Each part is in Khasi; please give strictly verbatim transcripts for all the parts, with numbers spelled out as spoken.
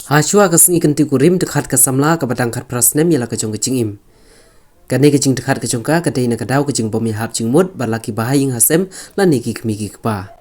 Hashwa ka sngi kynti kurim, dkhot ka samla kaba dang khatphra snem ïa la ka jong ka jingim. Kane ka jingdkhot ka jong ka ka dei na ka daw ka jingbym ïahap jingmut bad la ki bahaïing hasem lane ki kmie ki kpa.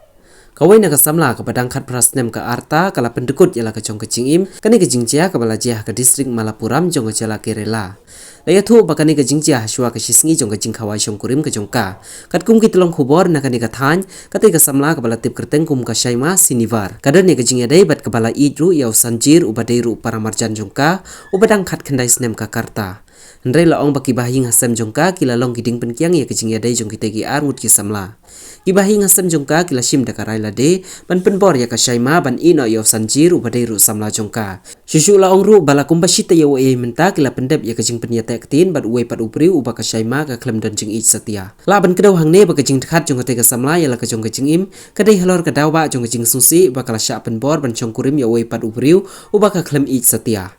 Kawei na ka samla kaba dang khatphra snem, ka Arta, ka la pyndkut ïa la ka jong ka jingim. Kane ka jingjia kaba la jia ha ka district Malappuram jong ka jylla Kerala. La ïathuh ba kane ka jingjia hashwa ka shisngi jong ka jingkhawai shongkurim ka jong ka. Katkum ki tyllong khubor na kane ka thaiñ, kata ka samla kaba la tip kyrteng kum ka Shaima Sinivar, ka don ïa ka jingïadei bad kaba la ïeit ruh ïa u Sanjir uba dei ruh paramarjan jong ka, uba dang khatkhyndai snem, ka Karta. Hynrei la ong ba ki bahaïing hasem jong ka ki la long ki dieng pynkiang ïa ka jingïadei jong kita ki arngut ki samla. Ki bahaïing hasem jong ka ki la shim da ka rai lade ban pynbor ïa ka Shaima ban ïehnoh ïa u Sanjir uba dei ruh samla jong ka. Shuh shuh la ong ruh ba la kumba shi taïew ei mynta ki la pyndep ïa ka jingpynïateh ktien bad uwei pat u briew uba ka Shaima ka khlem don jingïeit satia. Lah ban kdew hangne ba ka jingdkhot jong kata ka samla ïa la ka jong ka jingim ka dei halor ka daw ba jong ka jingsngewsih ba ka la shah pynbor ban shongkurim ïa uwei pat u briew uba ka khlem ïeit satia.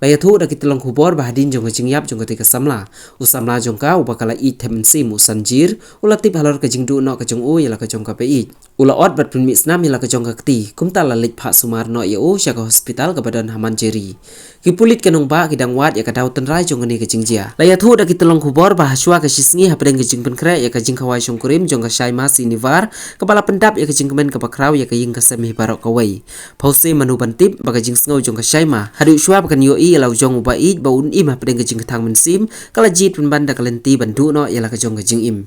La ïathuh da ki tyllong khubor ba hadien jong ka jingïap jong kata ka samla, u samla jong ka uba ka la ïeit thep mynsiem, u Sanjir, u la tip halor ka jingduh noh ka jong u ïa la ka jong ka baieit. U la ot bad pynmih snam ïa la ka jong ka kti, kumta la leit phah sumar noh ïa u sha ka hospital kaba don ha Manjeri. Ki pulit ka nongbah ki dang wad ïa ka daw tynrai jong kane ka jingjia. La ïathuh da ki tyllong khubor ba hashwa ka shisngi hapdeng ka jingpynkhreh ïa ka jingkhawai shongkurim jong ka Shaima Sinivar, kaba la pyndap ïa ka jingkmen kaba khraw ïa ka ïing ka sem hi baroh kawei. Phewse mano ban tip ba ka jingsngew jong ka Shaima haduh shwa ba kan ïohi ïa la u jong u baieit ba un im hapdeng ka jingkthang mynsiem ka la jied pynban da ka lynti ban duh noh ïa la ka jong ka jingim.